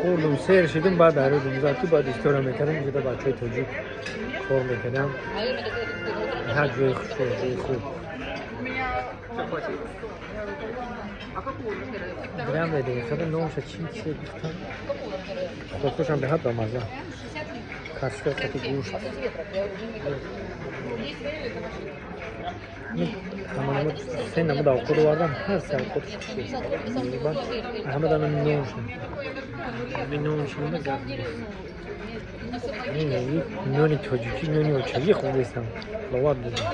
Хӯрдум, сер шидум, баъд дарудум зад, ки баъд история мекардам. Инҷода бачаҳои тоҷик кор мекардам. Ҳар ҷои хушрӯ, ҷои хуб. Грам медиҳем, номша чи чи гуфтам. Хокушам беҳад бамаза. Картошка қати гӯшт. Ҳама се намуд авқот овардам, ҳар се авқотш хушрӯ. Ҳама дана ноншам. Ҳамин ноншам гап нест. Нони тоҷикӣ, нони очагӣ хӯрдестам. Ловат будам.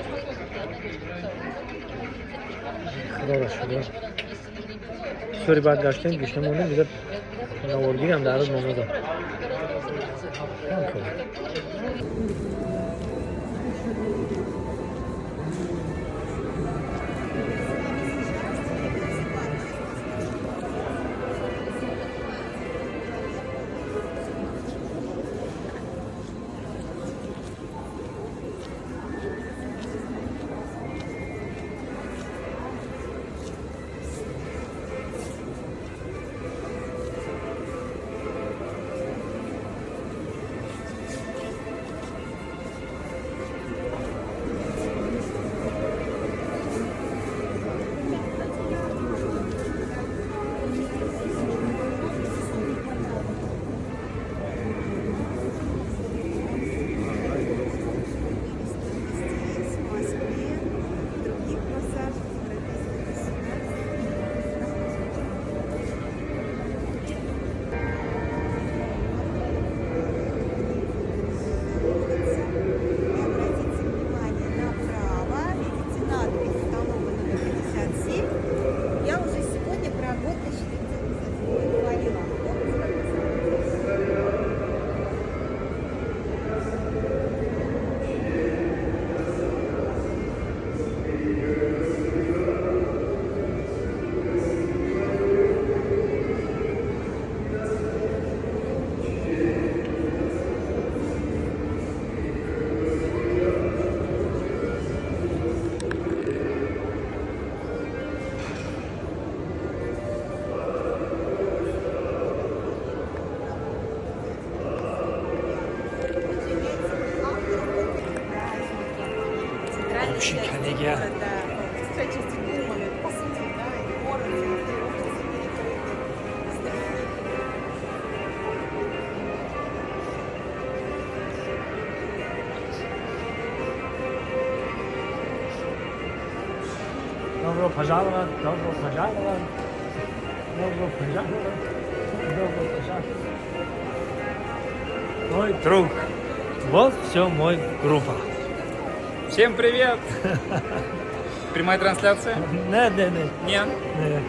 Худоро шукр. Сори, баъд гаштем, гишта мондем, дига наворгирам дар рӯз монодам. Хуб. Здесь, в Москве, в других пассажах европейских государств. И обратите внимание, направо, видите надпись «Столовая номер 57». Я уже сегодня про год 1957 говорила. Помните, как называется? Он же является автором праздники. Центральная Общий часть коллегия. города, центральная часть города, по сути, да, и город, некоторые улицы перекрыты, знаменитые. Добро пожаловать, добро пожаловать, добро пожаловать, добро пожаловать. Мой друг. Вот все мой группа. Всем привет! Прямая трансляция? Не, не, не. Не. Не.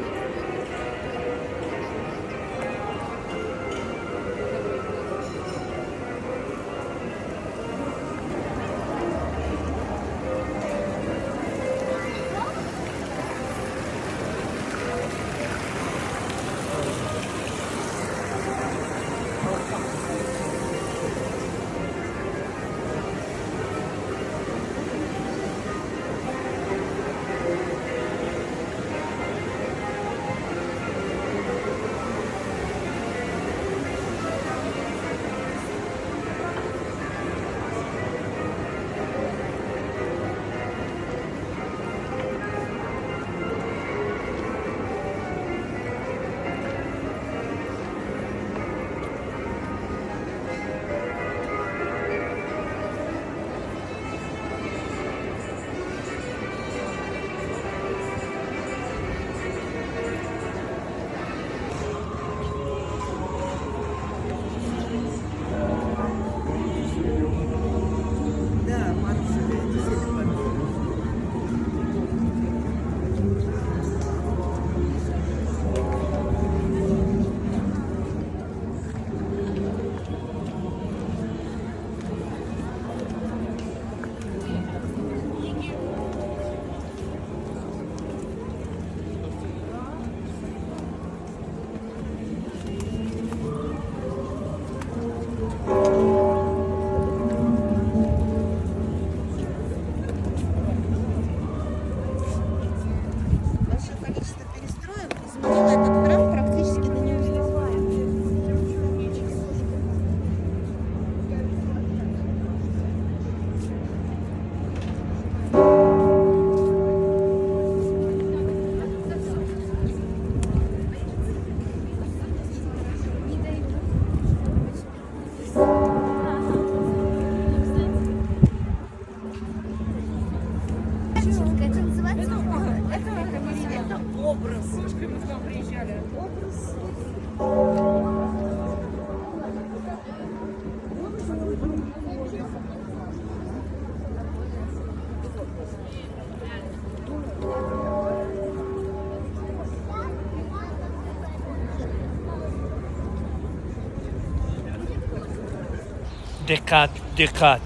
Диққат, диққат,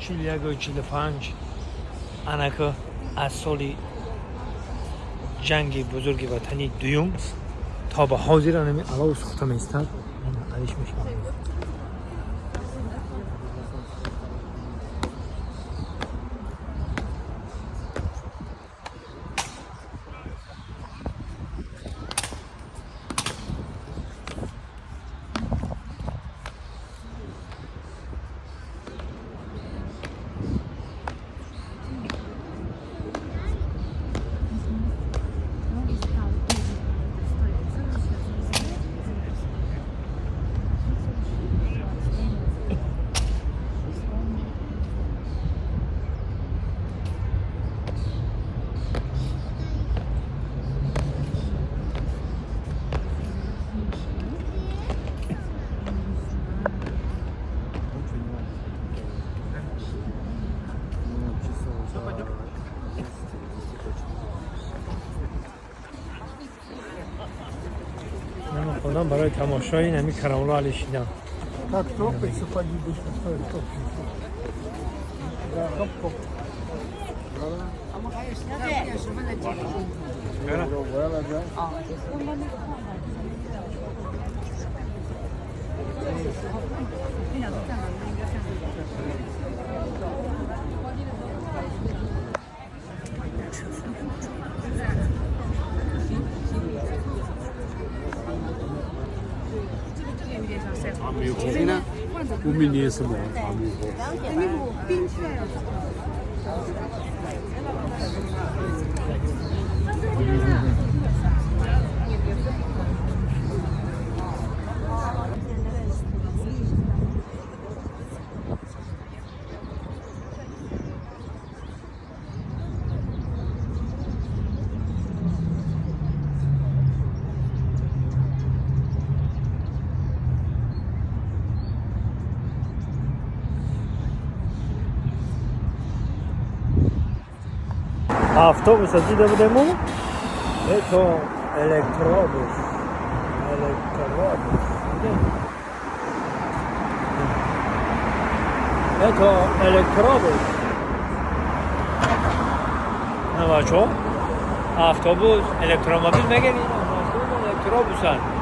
41-45 анака аз соли ҷанги бузурги ватании дуюм то ба ҳозир анами алов сӯхта меистад, алиш мешавад. Худам барои тамошои ин ҳами каравло али шидам. Как топать сапоги быстро ставить, топ. Да, хоп-хоп. 我明年是毛茶米花。 Автобуса дида будему, это электробус, электробус, это электробус. Бачо, автобус, электромобил мегем, электробусан.